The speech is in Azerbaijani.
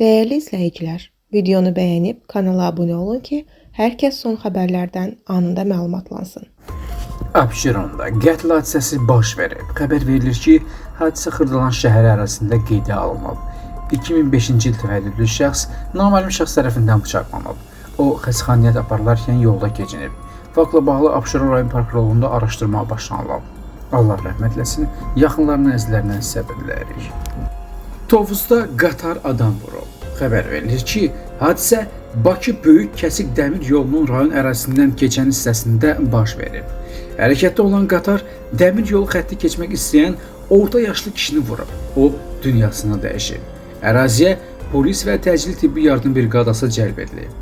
Dəyərli izləyicilər, videonu bəyənib kanala abunə olun ki, hər kəs son xəbərlərdən anında məlumatlansın. Abşeronda qətl hadisəsi baş verib. Xəbər verilir ki, hadisə Xırdalan şəhəri ərazisində qeydə alınıb. 2005-ci il təvəllüdlü şəxs naməlum şəxs tərəfindən bıçaqlanıb. O, xəstəxanaya aparılarkən yolda keçinib. Faktla bağlı Abşeron rayon prokurorluğunda araşdırma başlanılıb. Allah rəhmət eləsin, yaxınlarına, əzizlərinə səbir diləyirik. Tovuzda qatar adam vurub. Xəbər verilir ki, hadisə Bakı Böyük Kəsik dəmir yolunun rayon ərazisindən keçən hissəsində baş verib. Hərəkətdə olan qatar dəmir yolu xətti keçmək istəyən orta yaşlı kişini vurub. O, dünyasını dəyişib. Əraziyə polis və təcili tibbi yardım briqadası cəlb edilib.